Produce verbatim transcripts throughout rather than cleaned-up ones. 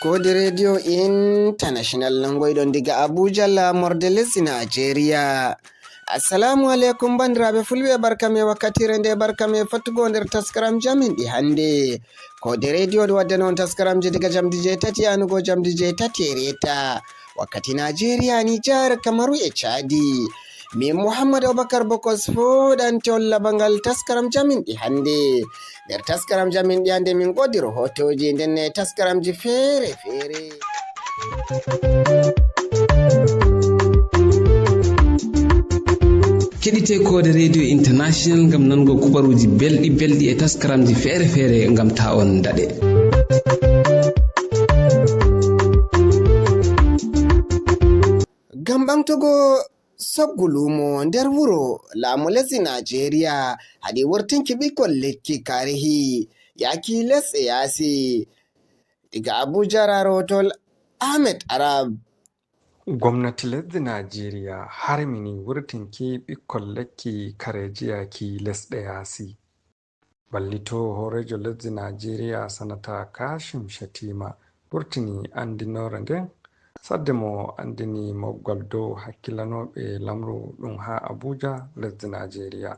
Koode Radio International nangoyɗon diga Abuja, laamorde lesdi Najeriya. Assalamu alaikum, bandiraɓe fulɓe, barka me wakkatire nde, barka me fattugo nder taskaram jamin ɗi hannde. Koode Radio ɗo waddana on taskaramji diga jamdi jeetati yanugo jamdi jeetati e reeta. Wakkati Najeriya, Nijar, Kamaru e Chadi. Min Muhammad Abubakar Bokos foɗante on labangal taskaram jamin ɗi hannde. Nder taskaram jamin ɗi hannde min ngoodi rahootooji, nden e taskaramji feere-feere. Keɗite Koode Radio International ngam nanugo kubaruuji belɗi belɗi e taskaramji feere-feere ngam ta on daɗe. Ngam ɓamtugo soggu luumo nder wuro, laamu lesdi Najeriya haɗi wurtinki ɓikkon lekki karehi yaaki lesɗe yaasi. Diga Abuja, rahootol Ahmed Arab. Gomnati lesdi Najeriya harmini wurtinki ɓikkon lekki kareji yaaki lesɗe yaasi. Ballitoowo hooreejo lesdi Najeriya, Sanata Kashim Shettima, wurtini anndinoore nden, sadde mo anndini moggol dow hakkilanooɓe lamru ɗum haa Abuja, lesdi Najeriya.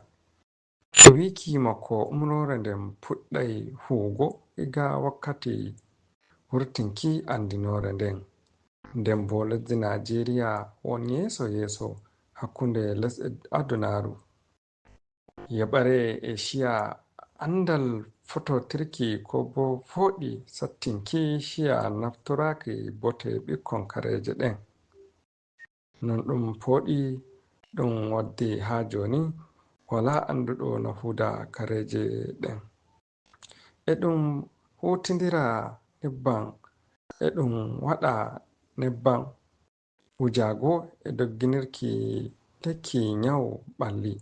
E wiiki makko, umroore nden puɗɗay huwugo iga wakkati wurtinki anndinoore nden. Nden boo lesdi Najeriya won yeeso yeeso hakkunde lesɗe adunaaru. Yeɓare e ciya anndal fototirki ko boo fooɗi sattinki ciya naftoraaki bote ɓikkon kareeje ɗen. Non ɗum fooɗi ɗum waddi haa jooni walaa annduɗo no huuda kareeje ɗen. E ɗum huutindira nebbam, e ɗum waɗa nebbam wujaago e dogginirki lekki nyawu ɓalli.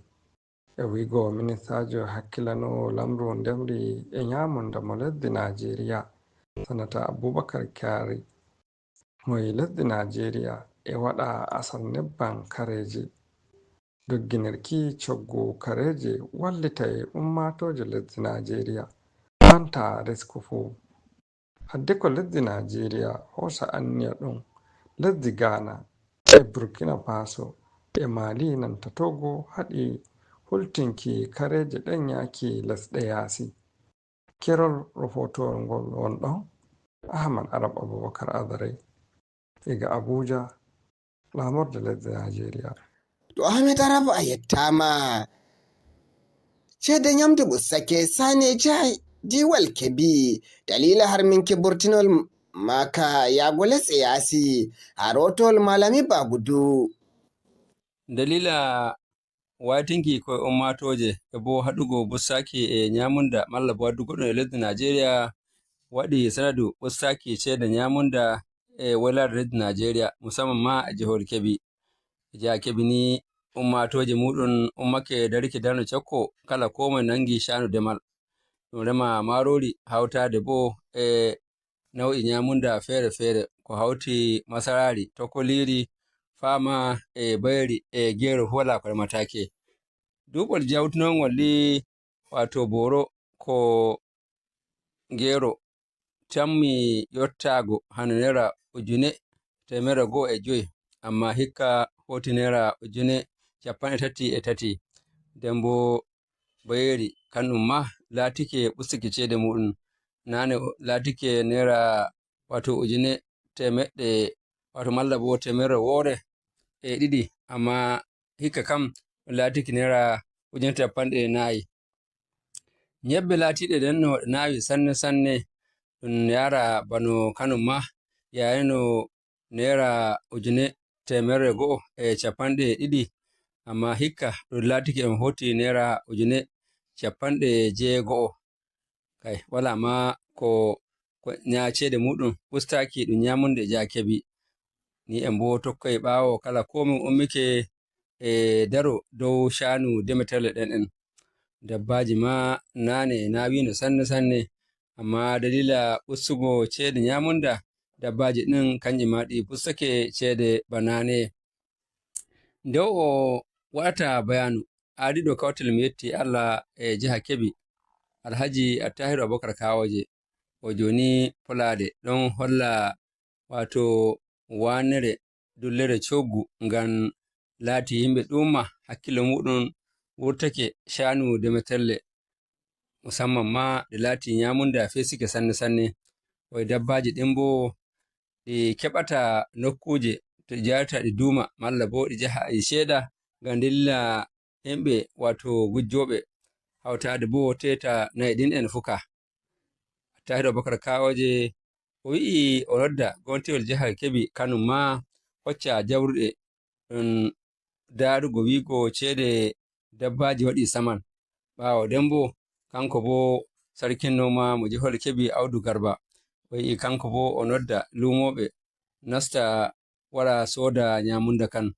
E wiigo ministaajo hakkilanoowo lamru ndemri e nyaamunda mo lesdi Najeriya, Sanata Abubakar Kyari, moy lesdi Najeriya e waɗa asar nebbam kareeje. Dogginirki coggu kareeje wallitay ummaatooje lesdi Najeriya, ɓanta risku fuu. Hadde ko lesdi Najeriya hoosa anniya ɗum, lesdi Ghana e Burkina Faso e Mali nanta Togo haɗi hultinki kareeje ɗen yaaki lesɗe yaasi. Kerol rahootowol ngol won ɗon, Ahmad Arab Abubakar Azare, iga Abuja, laamorde lesdi Najeriya. To Ahmed Arab, a yettaama. Ceede nyamdu ɓustake, Sane jahay diiwal Kebbi daliila harminki burtinol maaka yaago lesɗe yaasi, haa rahootowol Malami Bagudu. Daliila waytinki koye ummaatooje e boo haɗugo ɓustaaki e nyaamunda malla boo addugo ɗum e lesdi Najeriya waɗi sanadu ɓustaaki ceede nyaamunda e waylaare lesdi Najeriya, musamman maa e jihoore Kebbi. E jiha Kebbi ni, ummaatooje muuɗum ummake darike darno cakko kala koo moye nangi caanu demal. Ɗum rema maaroori hawtaade boo e naw'i nyaamunda feere-feere, ko hawti masaraari, tokoliiri, faama e bayri e geero fuu walaa ko remataake. Duuɓol jawtunongol ɗi, waato booro, ko geero tammi yottaago hano naira ujune teemedere go'o e joy, ammaa hikka foti naira ujune cappanɗe tati e tati. Nden boo bayeeri, kanɗum maa laatike ɓustike ceede muuɗum. Naane o laatike naira, waato ujune teemeɗɗe, waato malla boo teemedere woore e ɗiɗi, ammaa hikka kam ɗum laatike naira ujune cappanɗe nayi. Nyebbe laatiiɗe nden no ɗe naawi sanne sanne, ɗum yaara bano kanum maa yaarino naira ujune teemedere go'o e cappanɗe ɗiɗi, ammaa hikka ɗum laatike ɗum foti naira ujune cappanɗe jeego'o. Kay, walaa maa ko, ko nya-, ceede muuɗum ɓustaaki ɗum nyaamunde e jiha Kebbi. Ni en boo tokkoy ɓaawo kala koo min ummike e daro dow caanu demeteeɗe ɗen ɗen. Dabbaaji maa naane e naawiino sanne sanne, ammaa daliila ɓustugo ceede nyaamunda, dabbaaji ɗin kanji maa ɗi ɓustake ceede ba naane. Nde o waɗata bayaanu, aadiiɗo kawtal Mi Yetti Allah e jiha Kebbi, Alhaji Attahiru Abubakar Kawooje, o jooni polaade ɗon holla, waato waanere dullere coggu ngan laati yimɓe ɗuumma hakkillo muuɗum wurtake caanu demetelle, musamman ma ɗe laati ñaamunda feesike sanne sanne. Koye dabbaaji ɗin boo ɗi keɓata nokkuuje to jaarata ɗi duuma, malla boo ɗi jaha e ceeda ngam ndilla yimɓe, waato gujjooɓe, hawtaade boo teeta na'i ɗin en fuka. Attahir Abubakar Kawoje o wi'i o nodda gontewel jahal keɓi kanum ma hocca jawruɗe ɗon daarugo wi'ugo ceede dabbaaji waɗi saman. Ɓaawo ɗen boo, kanko boo sarkin nooma mo jehol keɓi Audu Garba, o yi'i kanko boo o nodda luumooɓe nasta wara sooda ñaamunda kan.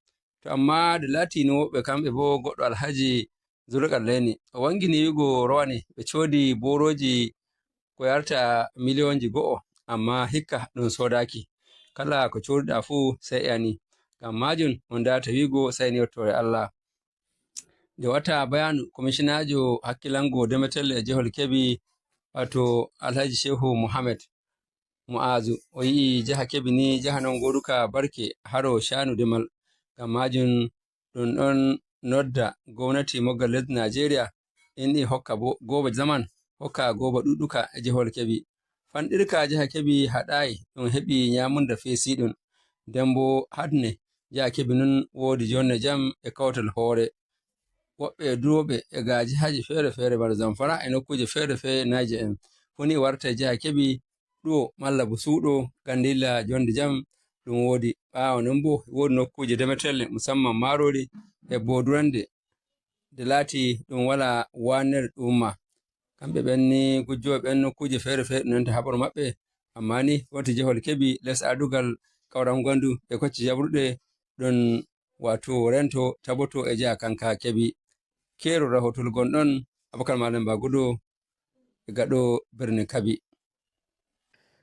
To ammaa nde laatino woɓɓe kamɓe boo goɗɗo Alhaji Zulkarnayni, o wangini wi'ugo rowani ɓe coodi boorooji ko yarta miliyonji go'o, ammaa hikka ɗum soodaaki. Kala ko cooduɗaa fuu sey e ani. Ngam maajum on ndaarata wi'ugo sey ni yettoore Allah. Nde wata bayaanu, komishinaajo hakkilango demetelle e jehol keɓi, waato Alhaji Shehu Muhammad Mu'azu, o yi'i jaha keɓi ni jaha non gooduka barke haro caanu demal. Ngam maajum ɗum ɗon nodda gomnati moggal lesdi Najeriya, inni hokka bo-, gooba zaman, hokka gooba ɗuɗɗuka e jehol keɓi. Fanɗirka jaha keɓi haɗaay, ɗum heɓi ñaamunda feesiiɗum. Nden bo hadne jaha keɓi nun woodi jonne jam e kawtal hoore. Woɓɓe duwooɓe e gaa jihaaji feere-feere bana Zamfara e nokkuuje feere-feere Naaje en. Funi warta jaha keɓi ɗuwo malla bo suuɗo gandilla jonde jam ɗum woodi. Ɓaawo non bo woodi nokkuuje demetelle, musamman maaroori e bodurande, nde laati ɗum wala waanere ɗum ma. Kamɓe ɓen ni gujjooɓe ɓen nokkuuje feere-feere ɗum nanta habaru maɓɓe, amma ni wonti jehol keɓi les ardugal kawram gandu e kocce jabruɗe ɗon wato rento taboto e jeya kanka keɓi. Keero rahotol gonɗon Abakar Malam Bagudo e gaɗo birnin Kabi.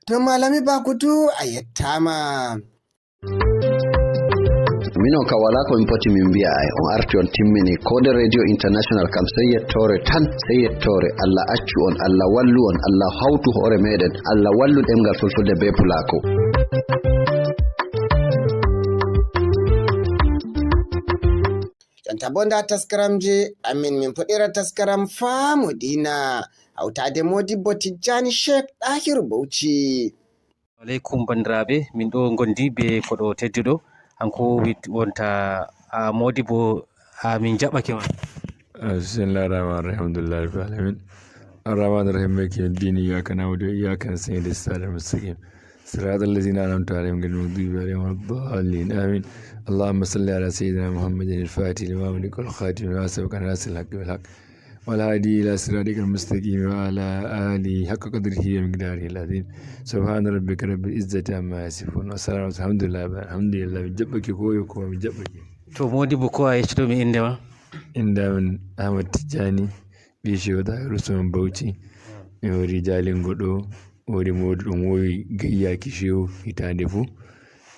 To Malami Bagudu a yettaama. Minon ka wala ko min poti min mbiya ay on arti on timmini ko de radio international kam sey yettoore tan sey yettoore Allah accu on Allah wallu on Allah hawtu hoore meɗen Allah wallu ɗemngal fulfulde be pulako. Jonta bo nda taskaramji amin min puɗɗira taskaram faamu diina hawtaade modibbo tijjani sheikh ɗahiru bauchi. Aleykum banndiraaɓe, min ɗo ngondi be koɗo tedduɗo hanko wonta modibbo. Min jaɓɓake ma. Bismillah rahman rahim alhamdulillah rabbil alamin. Arrahman rahim maliki yawmiddin iyyaka na'budu wa iyyaka nasta'in ihdinas siratal mustaqim. صراط الذين أنعمت عليهم غير المغضوب عليهم ولا الضالين آمين. اللهم صل على سيدنا محمد الفاتح لما أغلق والخاتم لما سبق ناصر الحق بالحق والهادي إلى صراطك المستقيم وعلى آله حق قدره ومقداره العظيم. سبحان ربك رب العزة عما يصفون وسلام الحمد لله الحمد لله. Min jaɓɓake ko yo ko min jaɓɓake. To modibbo ko a yeccoto mi innde ma? Innde amen Ahmad Tijjani. Ɓii Shehu Ɗahiru Usman Bauchi. Mi wari Jalingo ɗo, wari mawɗo ɗum wowi gayyaaki Shehu hitaande fuu.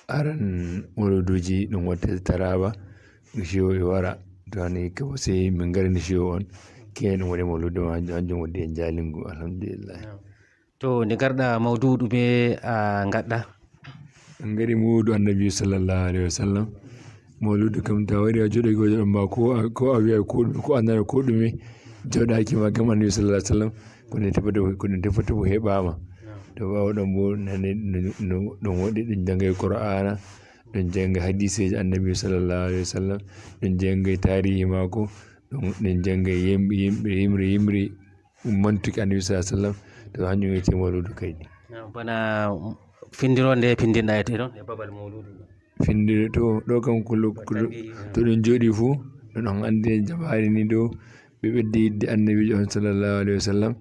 Aran mawluduuji ɗum watta Taraba. Shehu e wara. To hani kabo sey min ngarani Shehu on. Ke ɗum waɗi mawludu ma hanjum waɗi en Jalingo alhamdulillah. To nde ngarɗa mawduudu ɓe a ngaɗɗa? En ngari mawludu Annabi sallallahu alaihi wasallam. Mawludu kam ta wari a joɗo gojo ɗon ma ko a ko a wiya ko ɗume ko a nana ko ɗume joɗaki ma kam Annabi sallallahu alaihi wasallam ko ɗum tefata ko ɗum tefata ko heɓama. To ɓawo ɗon bo nane no ɗum waɗi ɗum jangay Qur'ana, ɗum jangay hadiseji Annabi sallallahu alaihi wasallam, ɗum jangay tarihi mako, ɗum ɗum jangay yimɓe yimɓe yimre yimre. Mantuki Annabi sallallahu alaihi wasallam. To hanjum wiyete mawludu kaydi. Bana findiro nde pindinɗa e ton e babal mawludu. Findiro to ɗo kam kullu to ɗum joɗi fu ɗum on andi jamaare ni ɗo ɓe ɓeddi yidde Annabijo on sallallahu alaihi wasallam.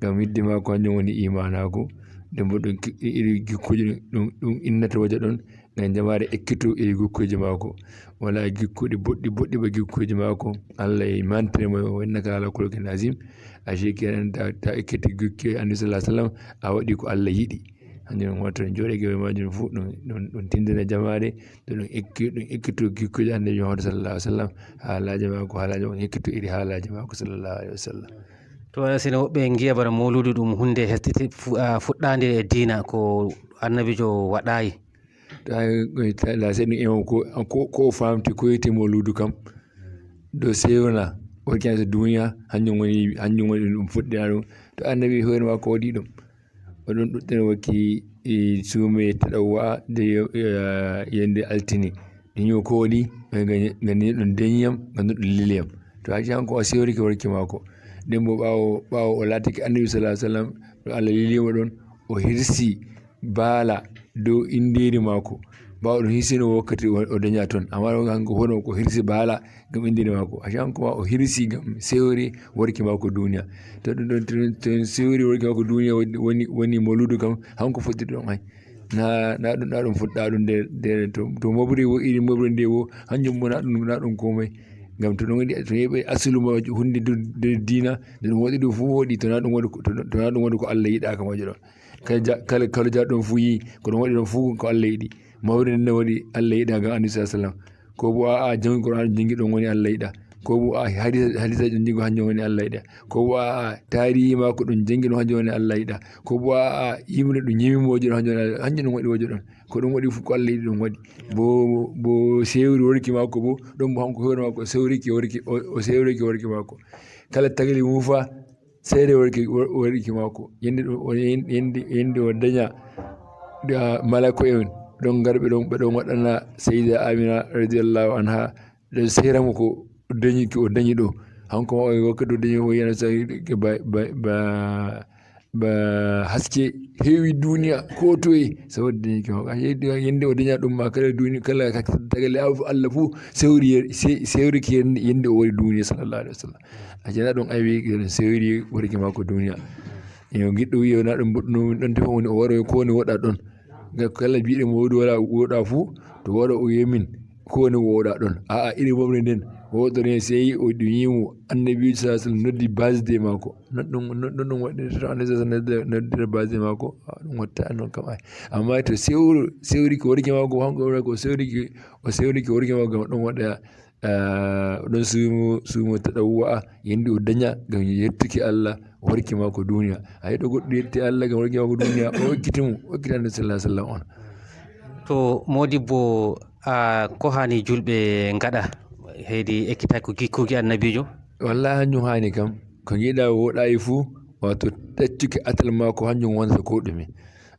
Ngam yidde mako hanjum woni imanako. Nden bo ɗum iri gikkuji ɗum innata waja ɗon. Ngam jamaare ekkito e gikkuuji maako. Wala gikkuuɗi boɗɗi boɗɗi ba gikkuuji maako. Allah e mantere mo o innaka ala kulkin azim. Ashe kenan ta ta ekkiti gikkuuji annabi sallallahu alaihi wasallam a waɗi ko Allah yiɗi. Hanjum on watta en jooɗe gewe majum fu ɗum ɗum ɗum tindina jamaare. To ɗum ekki ɗum ekkito gikkuuji annabi Muhammad sallallahu alaihi wasallam. Haalaaji maako haalaaji maako ekkito iri haalaaji maako sallallahu alaihi wasallam. To wala sene woɓɓe ngiya bana mawludu ɗum hunde hestite fu-, ah, fuɗɗaande e diina, ko annabiijo waɗaayi. Ta, ta, la sene ɗum ema ko, ko, ko o faamti ko wiyetee mawludu kam. Ɗo sewna, wonki haa duniya, hanjum woni, hanjum woni ɗum fuɗɗinaa ɗum. To annabi hoore maako waɗi ɗum. O ɗon ɗuɗɗina wonki, e, suume taɗawwa de, eh, yende altine. Ɗum yo ko waɗi, eh, nga, nga ni ɗum denyam, nga ni ɗum liliyam. To haji hanko o sewrike worki maako. Nden bo ɓaawo, ɓaawo o laatake annabi sallallahu alaihi wasallam, ɗo Allah lilimo ɗon, o hirsi baala dow indeeri maako. Ɓaawo ɗum hisino wakkati o, o danya ton. Amma ɗon hanko hono ko hirsi baala ngam indeeri maako. Haji hanko ma o hirsi ngam sewre worki maako duniya. To ɗum ɗon, to, to sewre worki maako duniya woni, woni, woni mawludu kam, hanko fotti ɗon ay. Na, na ɗum, na ɗum fuɗɗa ɗum nder, nder to, to moɓre wo, iri moɓre nde wo, hanjum bo na ɗum, na ɗum komai. Ngam to ɗum waɗi, to yeɓe asulu ma hunde nder, nder diina, nde ɗum waɗi ɗum fu woɗi, to na ɗum waɗi ko, to, to na ɗum waɗi ko Allah yiɗaa ka majjo ɗon. Kala ja-, kala, kala jaɗɗo ɗum fu yi, ko ɗum waɗi ɗum fu ko Allah yiɗi. Mawɓe nden waɗi Allah yiɗaa ngam Annabi sallallahu alaihi wasallam. Ko bo a'a, jangi Qur'an jangi ɗum woni Allah yiɗaa. Ko bo a'a, hadisa, hadisa ɗum jangi hanjum woni Allah yiɗaa. Ko bo a'a, tarihi maako ɗum jangi ɗum hanjum woni Allah yiɗaa. Ko bo a'a, yimre ɗum yimi moji ɗum hanjum woni Allah, hanjum ɗum waɗi wojo ɗon. Ko ɗum waɗi fu ko Allah yiɗi ɗum waɗi. Bo, bo sewri worki maako bo, ɗum bo hanko hoore maako o sewriki worki, o, o sewriki worki maako. Kala tagle mum fa, seede worki, wor-, worki maako. Yende ɗum, o yen-, yende, yende o danya, da malaku en ɗon ngar ɓe ɗon, ɓe ɗon waɗana Sayyida Amina radiyallahu anha, ɗon sera mo ko o danyi, ko o danyi ɗo. Hanko ma o wakkati o danyi o yana sa ba, ba, ba, ba haske heewi duniya ko toye. Saboda danyi ko yende o danya ɗum ma kala duniya, kala ka tagale Allah fu sewri, se-, sewriki yende, yende o wari duniya sallallahu alaihi wasallam. A jana ɗum aywi, ɗum sewri worki maako duniya. Yo giɗɗo wi'o na ɗum boɗɗum ɗon tefa woni o waro ko woni woɗa ɗon. Ngam kala bi'ɗo mo woodi wala woɗa fu, to waro o wi'a min ko woni woɗa ɗon. A'a, iri momre nden, woɗore sey o ɗum yimo Annabi sallallahu alaihi wasallam noddi birthday maako. Non ɗum, non, non ɗum waɗirta to Annabi sallallahu alaihi wasallam noddi, noddira birthday maako. A ɗum watta non kam ay. Amma to sewro, sewri ko worki maako, hanko ko sewri ki, o sewri ko worki maako, ngam ɗum waɗa ah, o ɗon suumo, suumo taɗawwa'a, yende o danya ngam yettuki Allah, warki maako duniya. A yiɗo goɗɗo yetti Allah ngam warki maako duniya, o okkiti mo, okkiti Annabi sallallahu alaihi wasallam on. To modibbo, ah, ko hani julɓe ngaɗa hedi ekkitaki gikkuji Annabiijo? Wallahi, hanjum hani kam. Ko ngiɗa woɗayi fu, wato ɗaccuki atal maako, hanjum wonata ko ɗume.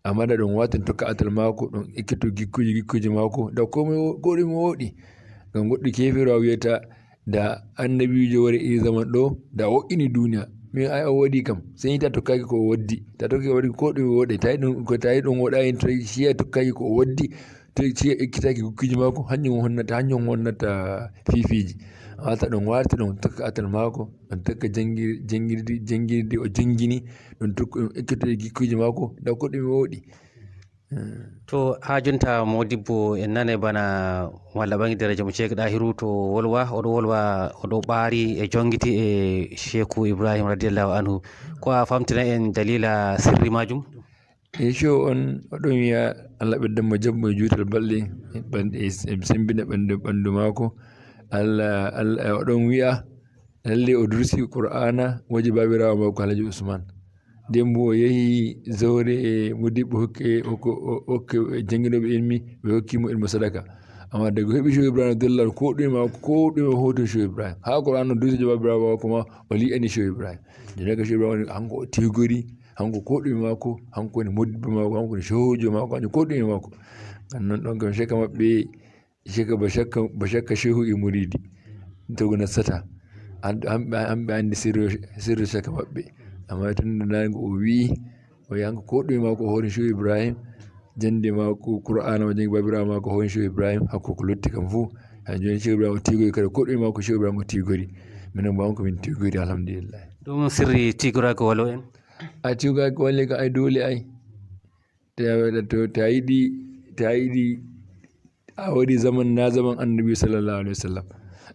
Amma da ɗum wata tokka atal maako, ɗum ekkito gikkuji, gikkuji maako, da ko mi wo-, ko ɗum woɗi. Ngam goɗɗo kefeero a wiyata, da Annabiijo wari iri zaman ɗo, da wo'ini duniya. Min ay o waɗi kam, sey ta tokkaki ko o waddi. Ta tokki o waɗi ko ɗum woɗi. Tawi ɗum, ko tawi ɗum woɗayi, to ciya tokkaki ko o waddi, to ciya ekkitaki gikkuji maako, hanjum honnata, hanjum honnata fifiiji. Wata ɗum warta ɗum tokka atal maako, ɗum tokka jangir-, jangirdi, jangirdi o jangini, ɗum tokka, ɗum ekkito e gikkuji maako, da ko ɗum woɗi. To, haa jonta, modibbo, en nanay bana walla ɓangi daraja mo Sheikh Dahiru to wolwa, oɗo wolwa, oɗo ɓaari e jongiti e Sheikhu Ibrahim radiyallahu anhu. Ko a famtina en dalila sirri majum? E show on, oɗon wiya Allah ɓeddan mo jabbo e juutal balɗe, ɓanɗe, e sembina ɓandu, ɓandu maako. Allah, Allah, oɗon wiya, lalle o dursi Qur'aana, waji baabiraawo maako Alhaji Usman. Nden bo o yehi zawre e modibbo hokke, hokko, o-, hokke jannginooɓe ilmi, ɓe hokki mo ilmu sadaka. Amma daga o heɓi Shehu Ibrahim radiyallahu anhu, ko ɗume maako, ko ɗume o hoti Shehu Ibrahim. Haa Qur'aana o dursi jababiraawo maako ma, o li'ani Shehu Ibrahim. Nden daga Shehu Ibrahim woni hanko o tigori, hanko ko ɗume maako, hanko woni modibbo maako, hanko woni shehujo maako, hanko ko ɗume maako. Ngam non ɗon kam shaka maɓɓe, shaka ba shakka, ba shakka shehu e muridi. To ko nassata. An-, hamɓe, hamɓe andi sirru, sirru shaka maɓɓe. Amma tun da nango o wi'i, o yanko ko ɗume maako o hori Shehu Ibrahim, jande maako Qur'aana o jangi babiraawo maako o hori Shehu Ibrahim, hakko ko lutti kam fu. Ha joni Shehu Ibrahim o tigoyi kadi ko ɗume maako Shehu Ibrahim o tigori. Minen bo hanko min tigori, alhamdulillah. Ɗum sirri tigoraki walo en? A tigoraki wale ka ay dole ay. Ta, to, ta yiɗi, ta yiɗi a waɗi zaman na zaman Annabi sallallahu alaihi wasallam.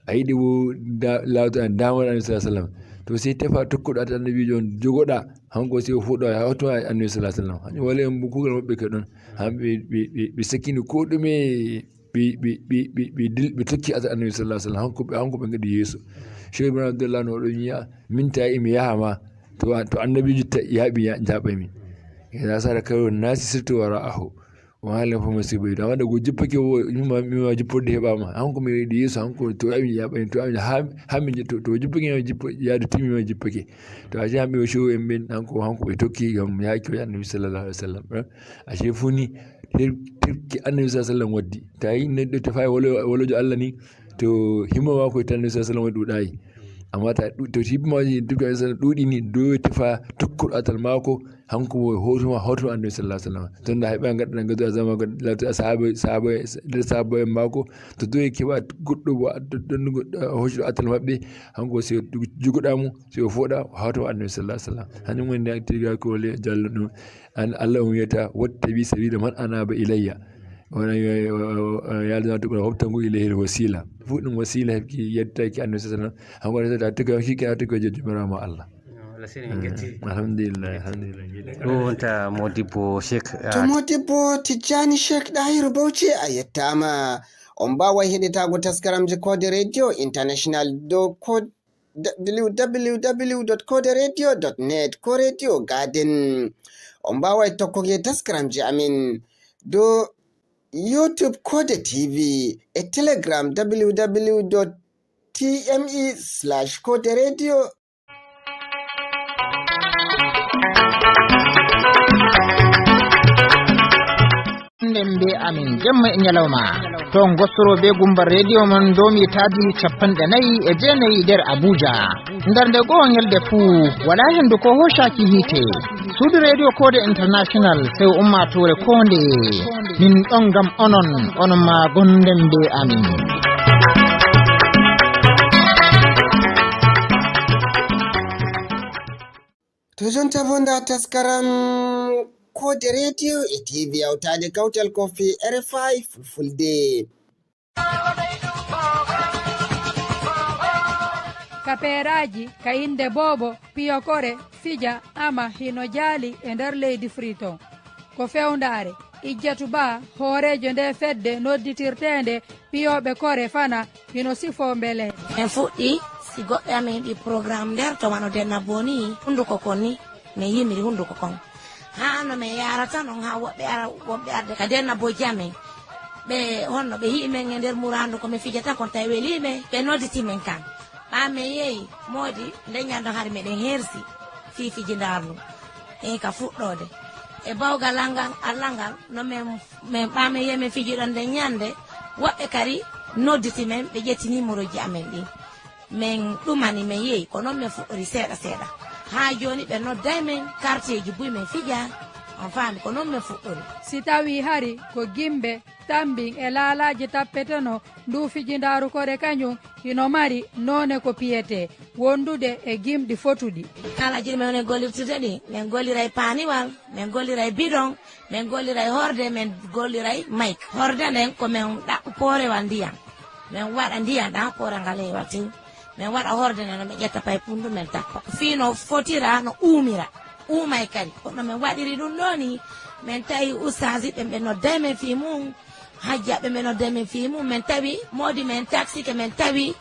A yiɗi bo da-, laato an damar Annabi sallallahu alaihi wasallam. To sey tefa tokkuɗo ata Annabiijo on jogoɗa, hanko sey o fuɗɗo a hawto a Annabi sallallahu alaihi wasallam. Hanjum wala en bo kugal maɓɓe ka ɗon. Hamɓe ɓe, ɓe, ɓe sakini ko ɗume ɓe, ɓe, ɓe, ɓe, ɓe dil-, ɓe tokki ata Annabi sallallahu alaihi wasallam. Hanko ɓe, hanko ɓe ngaɗi yeeso. Shehu Ibrahim radiyallahu anhu o ɗon yi'a, min ta imi yaha ma, To, to annabiijo ta-, yaaɓi, ya-, jaaɓay mi. Iza sara kayru nasi sirtu wara'ahu. O haali fof mo sibo yiɗa. Wanda go jippake o, mima, mima jipporde heɓama. Hanko mi yiɗi yeeso, hanko to ami yaaɓay, to ami ha, ha mi to, to jippake mi jippo, yaade timi mi jippake. To a jaami o show en ɓen, hanko, hanko ɓe tokki gam yaaki o annabi sallallahu alaihi wasallam. Eh? A shefu ni, ter-, terki annabi sallallahu alaihi wasallam waddi. Ta yi neɗɗo to fay wolo, wolojo Allah ni, to himma mako e tan annabi sallallahu alaihi wasallam ɗuɗayi. Amma ta ɗu-, to himma mako e duka sallam ɗuɗi ni, do tefa tokkuɗo atal mako, hanko mo hoto, hoto annabi sallallahu alaihi wasallam. Ton da heɓa gaɗa gaɗa zama gaɗa lati ashabu, sahabu, der sahabu en mako, to do e keɓa goɗɗo wa-, don, don, hoto atal maɓɓe, hanko se juguɗa mo, se o foɗa, hoto annabi sallallahu alaihi wasallam. Hanjum woni da tiga ko le jallo ɗum. An Allah on wiyata, "Wattabi sabila man anaba ilayya." Wona yo, yo, yo, yo Allah to ko hoftango ilayhi wasila. Fu ɗum wasila heɓki yettaki annabi sallallahu alaihi wasallam. Hanko da ta tuka shi kana tuka jojjumira ma Allah. Alhamdulillah, alhamdulillah. Ɗo wonta Modibbo Sheikh, to ah, Modibbo Tijjani Sheikh Ɗahiru Bauchi a yettama. On mbawai heɗitago taskaramji Kode Radio International dow Kode W W W dot kode radio dot net ko Radio Garden. On mbawai tokkugo taskaramji amin dow YouTube Kode T V e Telegram W W W dot T M E slash Kode Radio. Nden be amin jemma e nyalawma. To on gostoro be gumba radio mon domi tadi capanɗe nayi e jeenayi nder Abuja. Nder nde goo nyalde fuu, wala hendu ko hoshaki hiite. Suudu Radio Kode International, sai ummatore konde. Min ɗon ngam onon, onon ma gonden be amin. To jonta bo nda taskaram Kode Radio e T V hawtade kawtal kofi R F I Fulfulde. Ka peeraaji, ka innde boobo, piyo kore, fija, ama, hino jaali e nder leydi Friton. Ko fewndaare, Ijjatu Ba, hooreejo nde fedde nodditirteende piyooɓe kore fana, hino sifoo mbeleeɗe. En fuɗɗi, si goɗɗo amen heɓi programme nder, to wano Denna Boni, hunduko kon ni, min yimiri hunduko kon. Haa no min yaarata non, haa woɓɓe ara, woɓɓe arde ka Denna Bojji amen. Ɓe honno ɓe hi'i men e nder muraandu ko min fijata kon, tawi welii ɓe, ɓe nodditi men kan. Ɓaa min yehi, moodi, nden ɲannde hari meɗen hersi fii fijindaarlu. Ee, ka fuɗɗoode. E bawgal ngal, Allah ngal, no min, min ɓaa min yehi min fijiɗon nden ɲannde, woɓɓe kadi nodditi men, ɓe ƴetti nimorooji amen ɗin. Min ɗumani, min yehi, ko non min fuɗɗori seeɗa seeɗa. Haa jooni ɓe nodday men, karteeji buy min fija, on faami, ko non min fuɗɗori. Si tawii hari ko gimbe, tambin e laalaaje tappetenoo, nduu fijindaaru kore kaɲun hino mari noone ko piyetee, wondude e gimɗi fotuɗi. Kala jiɗi men woni gollirtirde ɗin, min golliray paaniwal, min golliray bidon, min golliray horde, min golliray mayik. Horde nden ko min ɗaɓɓa poorewal ndiyan. Min waɗa ndiyan ɗan, pooral ngal heewa tew. Min waɗa horde nden, no min ƴetta pay pundu min tappa. Fii no fotira, no uumira. Uumay kadi. Kono min waɗiri ɗun ɗoo nii, min tawi ustaasi ɓen ɓe nodday min fii mun, hajja ɓen ɓe nodday min fii mun, min tawi moodi men taksike, min tawi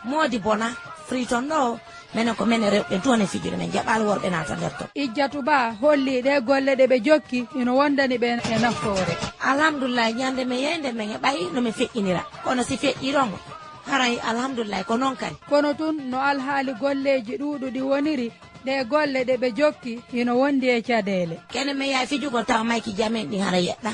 moodi bona, Friton ɗoo, menen ko menen rewɓe tun woni fijude, min jaɓaali worɓe naata nder ton. Ijjatu Ba holli ɗee golle ɗe ɓe jokki hino wondani ɓe e nafoore. Alhamdulillahi, ɲande men yeyde men heɓay no min feƴƴinira. Kono si feƴƴirongo, haray alhamdulillahi ko non kadi. Kono tun no alhaali golleeji ɗuuɗuɗi woniri, ɗee golle ɗe ɓe jokki hino wondi e caɗeele. Kene men yaay fijugol tawa mayki jamen ɗin hara yeɗɗa.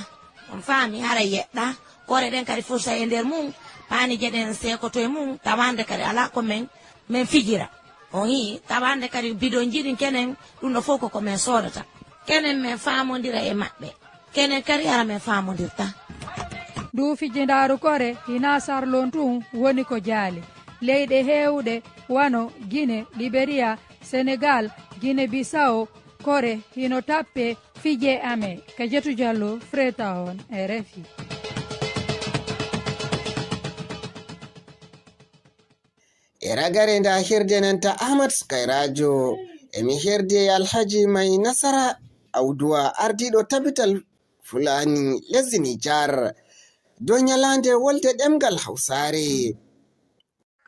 On faami, hara yeɗɗa. Kore ɗen kadi fursa e nder mun, paanije ɗen seekoto e mun, tawande kadi alaa ko men, men fijira. On yi'i, tawande kadi bidonji ɗin kenen, ɗun ɗoo fow ko ko men soodata. Kenen men faamondira e maɓɓe. Kenen kadi hara men faamondirta. Nduu fijindaaru kore hinaa Sarlon tun woni ko jaali. Leyɗe heewuɗe wano Gine, Liberiya, Senegal, Gine Bisawo, kore hino tappee fije amen. Kajatu Jallo, Freetown, R F I. E ragare nda hirde nen ta Ahmad Sukairaajo. Emi hirde e Alhaji Mai Nasara Auduwa, ardiiɗo tabital Fulani lesdi Nijar dow ɲalaande wolde ɗemngal Hawsaare.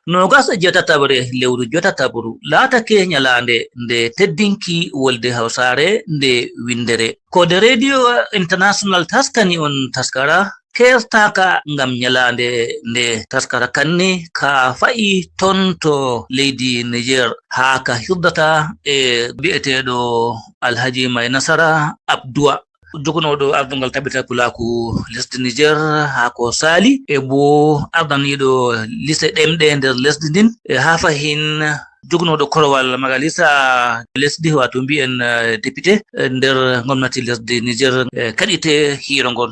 Noogas e jeetataɓre lewru jotatabru laatake ñalaande nde teddinki wolde Hawsaare nde winndere. Koode Radio International taskani on taskara keertaaka ngam ñalaande nde taskara kanni ka fa'i ton to leydi Niger haa ka hirdata e bi'eteeɗo Alhaji Mai Nasara Abdua. Jogonooɗo ardungal tabital pulaaku lesdi Niger haa ko saali, e bo ardaniiɗo lise ɗemɗe nder lesdi ndin, e haa fahin jogonooɗo korowal majalisa lesdi, wato mbi'en, eh, député, eh, nder gomnati lesdi Niger, eh, kaɗite hiiro ngon.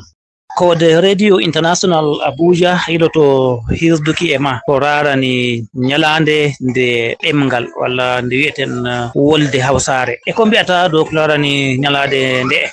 Koode Radio International Abuja yiɗoto hirduki e ma ko raarani ñalaande nde ɗemngal walla nde wi'eten, eh, wolde Hawsaare. E ko mbi'ata dow ko raarani ñalaande nde'e?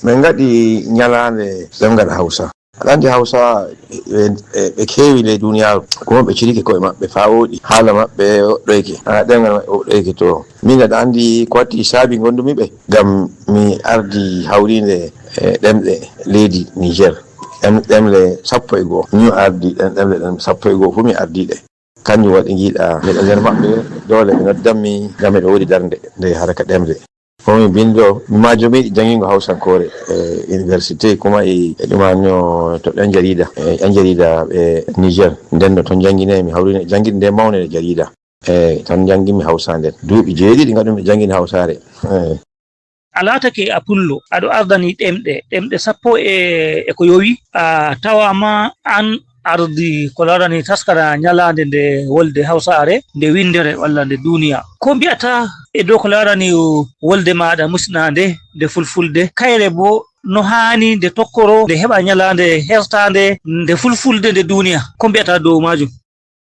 Min ngaɗi ñalaande ɗemngal Hawsa. Aɗa anndi Hawsa ɓe, ɓe, ɓe keewi ley duniyaaru. Ko ɓe cirike ko'e maɓɓe faa wooɗi. Haala maɓɓe woɗɗoyke. Ah, ɗemngal maɓɓe woɗɗoyke to. Min aɗa anndi ko watti saabi ngondumi ɓe? Ngam mi ardi hawriinde, eh, ɗemɗe leydi Niger. Ɗem-, ɗemle sappo e go'o. Min ardi ɗen ɗemle ɗen sappo e go'o fuu mi ardi ɗe. Kanjum waɗi ngiɗa miɗo nder maɓɓe, doole ɓe noddammi ngam miɗo woodi darnde nde haraka ɗemle. Ko mi binndo, mi maajo mi yiɗi janngingo Hawsankoore, e université, kuma e, e ɗumanyo to ɗan jarida, e ɗan jarida ɓe Niger. Nden no ton jannginay mi hawrine, jannginde nde mawne nde jarida. E ton janngimi Hawsa nden. Duuɓi jeeɗiɗi ngaɗumi jannginde Hawsaare. E. A laatake a pullo, aɗo ardani ɗemɗe, ɗemɗe sappo e, e ko yowi, a tawaama an ardi ko laarani taskara ñalaande nde wolde Hawsaare, nde winndere walla nde duniya. Ko mbi'ata e dow ko laarani wolde maaɗa musnaande nde fulfulde, kayre bo no haani nde tokkoro, nde heɓa ñalaande hertaande nde fulfulde nde duniya? Ko mbi'ata dow maajum?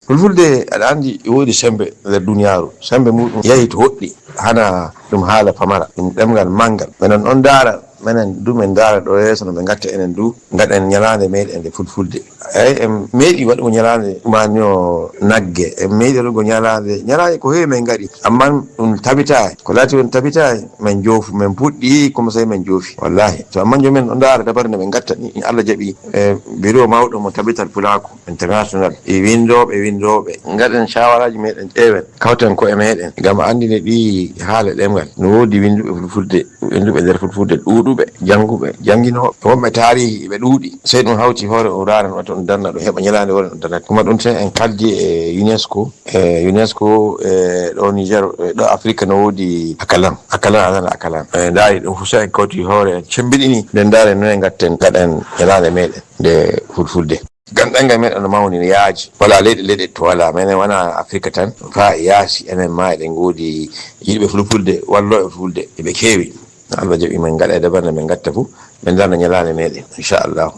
Fulfulde, aɗa anndi, e woodi semmbe nder duniyaaru. Semmbe muuɗum yahi to woɗɗi, hana ɗum haala pamara, ɗum ɗemngal manngal. Menen ɗon ndaara, menen du men ndaara ɗo yeeso no ɓe ngatta enen du, ngaɗen ñalaande meeɗen nde fulfulde. Eey, en meeɗi waɗugo ñalaande ɗumanyo nagge, en meeɗi waɗugo ñalaande, ñalaande ko heewi men ngaɗi, ammaa ɗum tabitaay. Ko laati ɗum tabitaay, men joofu, men puɗɗi, kuma sey men joofi. Wallaahi. To ammaa jooni men ɗon ndaara dabare nde ɓe ngatta ni, Allah jaɓi, e biro mawɗo mo tabital pulaaku. International, e winndooɓe, winndooɓe, ngaɗen cawaraaji meeɗen, ƴeewen, kawten ko'e meeɗen, ngam anndinde ɗi haala ɗemngal. No woodi winnduɓe fulfulde, winnduɓe nder fulfulde ɗuuɗuɓe, jannguɓe, jannginooɓe, wonɓe taarihi ɓe ɗuuɗi. Sey ɗum hawti hoore o raaran, wato ɗum darna, ɗum heɓa ñalaande hoore ɗum darnata. Kuma ɗum sey en kaldi e UNESCO, e UNESCO, e ɗo Niger, e ɗo Afrique no woodi Akalan, Akalan, a nana Akalan. E ndaari ɗum fof sey en kawti hoore, en cemmbiɗini, nden ndaaren noye ngatten, ngaɗen ñalaande meeɗen nde fulfulde. Ngam ɗemngal meeɗen no mawni, no yaaji. Walaa leyɗe, leyɗe to walaa. Menen wonaa Afirka tan, faa e yaasi, enen maa eɗen ngoodi yiɗɓe fulfulde, wallooɓe fulfulde, eɓe keewi. No Allah jaɓi, men ngaɗa e dabare nde men ngatta fuu, men darna ñalaande meeɗen, inchallahu.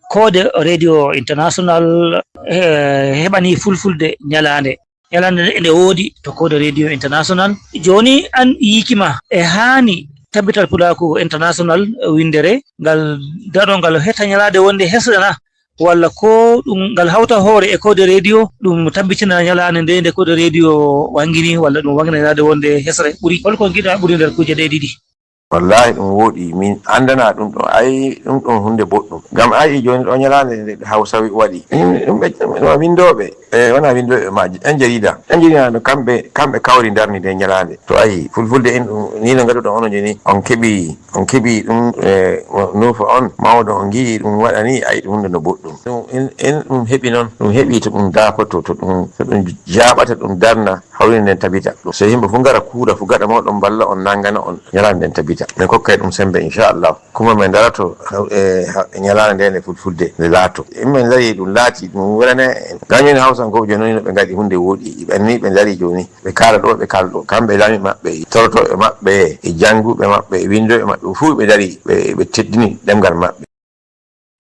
Koode Radio International, eh, heɓani fulfulde ñalaande. Ñalaande nde ene woodi to Koode Radio International. Jooni an yiiki ma, e haani Tabital Pulaaku International winndere, ngal daɗo ngal hetta ñalaande wonde hesre na? Walla ko ɗum ngal hawta hoore e Koode Radio, ɗum tabbitina ñalaande nde, nde Koode Radio wangini, walla ɗum wangina ñalaande wonde hesre ɓuri? Hol ko ngiɗa ɓuri nder kuuje ɗe ɗiɗi? Wallaahi ɗum wooɗi, min anndanaa ɗum ɗon, ay, ɗum ɗon huunde boɗɗum. Ngam ay, jooni ɗo ñalaande nde Hawsa waɗi. Ɗum ɓe, ɗum windooɓe, e wonaa windooɓe maaji, en jarida. En jarida no kamɓe, kamɓe kawri ndarni nde ñalaande. To ayi, fulfulde en ɗum, ni no ngaɗuɗon onon jooni, on keɓi, on keɓi ɗum, e, nuufa on, mawɗo on ngi'i ɗum waɗani, ay, ɗum huunde no boɗɗum. Ɗum, en, en ɗum heɓi noon, ɗum heɓi to ɗum daafoto, to ɗum, to ɗum jaaɓata, ɗum darna, hawri nden tabita. So yimɓe fof ngara kuura, fof gaɗa mawɗo on mballa on, nanngana on, ñalaande nden tabita. Min kokkay ɗum semmbe, inchallah. Kuma min ndaroto, e, ha-, ñalaande nde nde fulfulde, nde laato. Min ndarii ɗum laati, ɗum welani en. Gaañi Hawsankooɓe jooni no ɓe ngaɗi huunde wooɗi. Ɓe anni ɓe ndarii jooni. Ɓe kaala ɗo, ɓe kaala ɗo. Kamɓe laamiiɓe maɓɓe, torotooɓe maɓɓe, e jannguɓe maɓɓe, e winndooɓe maɓɓe, fof ɓe ndarii, ɓe, ɓe teddini ɗemngal maɓɓe.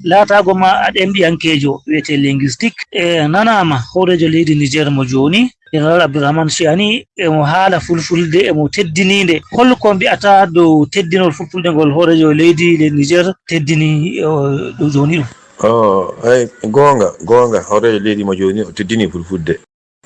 Laataago ma a ɗemɗiyankeejo, wiyetee linguistique, e nanaama hooreejo leydi Niger mo jooni, Général Abdourahmane Chiani, emo haala fulfulde, emo teddinii nde. Hol ko mbi'ataa dow teddinol fulfulde ngol hooreejo leydi le Niger teddini, o, ɗo jooni ɗum? O, eey, goonga, goonga, hooreejo leydi mo jooni o teddinii fulfulde.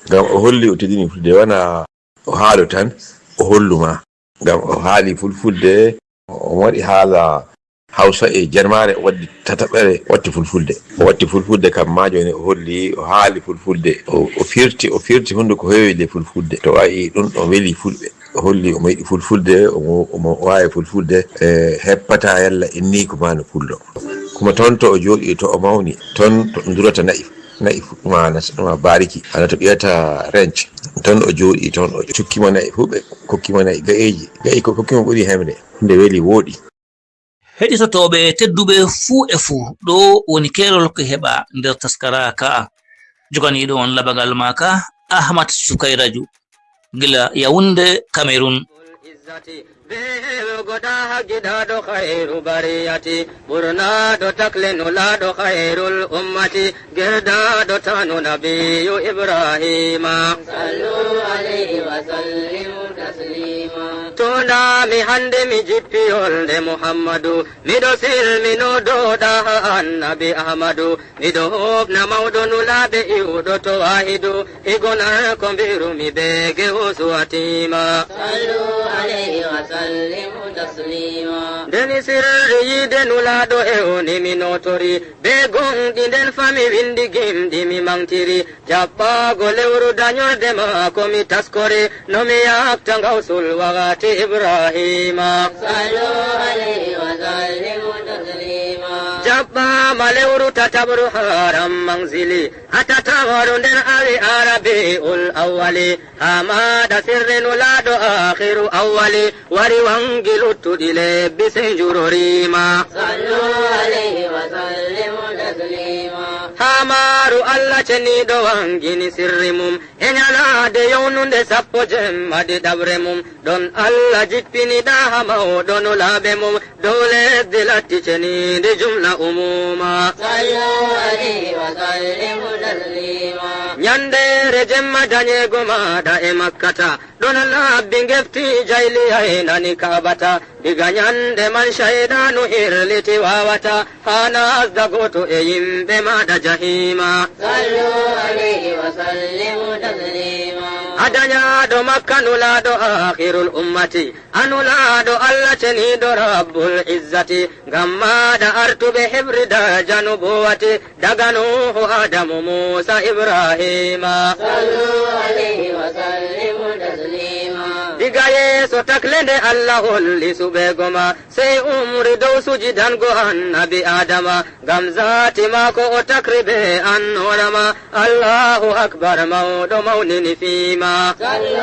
Ngam o holli o teddinii fulfulde, wonaa o haalo tan, o hollu ma. Ngam o haali fulfulde, o waɗi haala Hawsa e Jarmaare, o waɗi tataɓere, o watti Fulfulde. O watti Fulfulde kam maajo ne, o holli, o haali Fulfulde. O, o firti, o firti hunnduko heewi le Fulfulde. To wayi ɗum, o weli Fulɓe. O holli omo yiɗi Fulfulde, omo, omo waawi Fulfulde, e heppata yalla inni ko maano Pullo. Kuma toon to o jooɗi, to o mawni, toon to ɗum durata na'i, na'i fu-, ma nas-, ma bariki, ana to ɓiyata renc. Toon o jooɗi, toon o cukkima na'i fu, ɓe kokkima na'i ga'eeji. Ga'i ko kokkima ɓuri hemre. Nde weli wooɗi. Heɗitotooɓe tedduɓe fuu e fuu, ɗo woni keerol ko heɓa nder taskara ka'a. Joganiiɗo on labagal maaka, Ahmad Sukayraju, gila Yawunde, Kamerun. Be heewugo ɗa haggiɗaaɗo khayru bariyati, ɓurnaaɗo takle nulaaɗo khayrul ummati, gerɗaaɗo tanu nabiyu Ibrahima. Sallu alayhi wa sallimu taslima. Tunda mi hande mi jippi yolde Muhammadu, miɗo silmino dow ɗaha annabi Ahmadu, miɗo hofna mawɗo nulaaɓe iwɗo to wahidu, igonar ko mbirumi be gewo suwatima. Sallu alayhi wa sallimu taslima. Ndeni sirri yiide nulaaɗo e oni mi notori, be gonɗi nden fami windi gimɗi mi mantiri, jaɓɓaago lewru dañorde maako mi taskori, no mi yakta ngawsul wakati Ibrahima. Sallu alayhi wa sallimu taslima. Jaɓɓaama lewru tataɓru haram manzili, ha tataɓru nden awi arabi'ul awwali, ha maɗa sirri nulaaɗo akhiru awwali, wari wangi luttuɗi lebbi sey njurorima. Sallu alayhi wa sallimu taslima. Ha maaru Allah ceniiɗo wangini sirri mum, e nyalaade yownunde sappo jemma ɗiɗaɓre mum, ɗon Allah jippini ɗaha mawɗo nulaaɓe mum, dow lesdi latti ceniindi jumla umuma. Sallu alayhi wa sallimu taslima. Nyandere jemma dañeego maɗa e makkata, ɗon labbi ngefti jayli aynani kaabata. Diga nyande man shayɗaanu hirliti waawata, haa nasda gooto e yimɓe maɗa jahima. Sallu alayhi wa sallimu taslima. A dañaaɗo Makka nulaaɗo aakhirul ummati, a nulaaɗo Allah ceniiɗo Rabbul Izzati, ngam maɗa artuɓe heɓri daraja nubuwati, daga Nuuhu, Adamu, Muusa, Ibrahima. Sallu alayhi wa sallimu taslima. Diga yeeso takle nde Allah holli suɓeego ma, sey umri dow sujidango annabi Adama, ngam zaati maako o takri be annoora ma. Allahu akbar, mawɗo mawnini fii ma. Sallu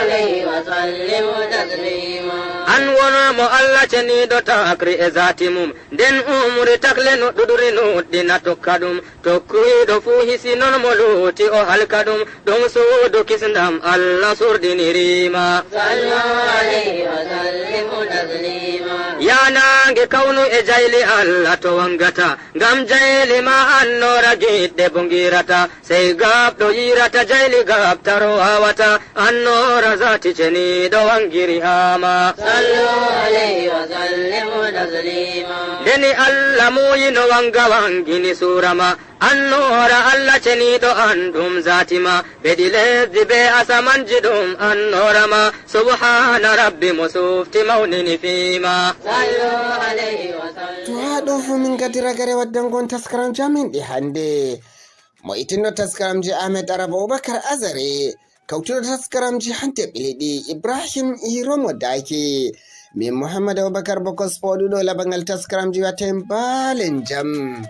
alayhi wa sallimu taslima. An won mo Allah ceniiɗo takri e zaati mum, nden umri takle nuɗɗuɗri nuɗɗina tokka ɗum. Tokkuyiiɗo fuu hisi non mo luuti o halka ɗum. Ɗum suudu kisndam Allah surɗiniriima. Sallu alayhi wa sallimu taslima. Yaa naange kawnu e jayli Allah to wangata, ngam jayli ma annoora giɗɗe bo ngiirata. Sey gaabɗo yiirata jayli gaabtaro waawata, annoora zaati ceniiɗo wangiri haa ma. Sallu alayhi wa sallimu taslima. Ndeni Allah muuyino wanga wangini suura ma, annoora Allah ceniiɗo an ɗum zaati ma, beɗi lesdi be asamanji ɗum annoora ma, subhaana rabbi mo sufti mawnini fii ma. Sallu alayhi wa sallimu. To haa ɗo fuu min ngaddi ragare waddango on taskaramji amin ɗi hannde. Mo itinno taskaramji Ahmed Arab Abubakar Azare, kawtuɗo taskaramji hannde ɓileɗi Ibrahim Iromo Daki. Min Muhammad Abubakar Bokos Poɗuɗo labangal taskaramji waten baalen jam.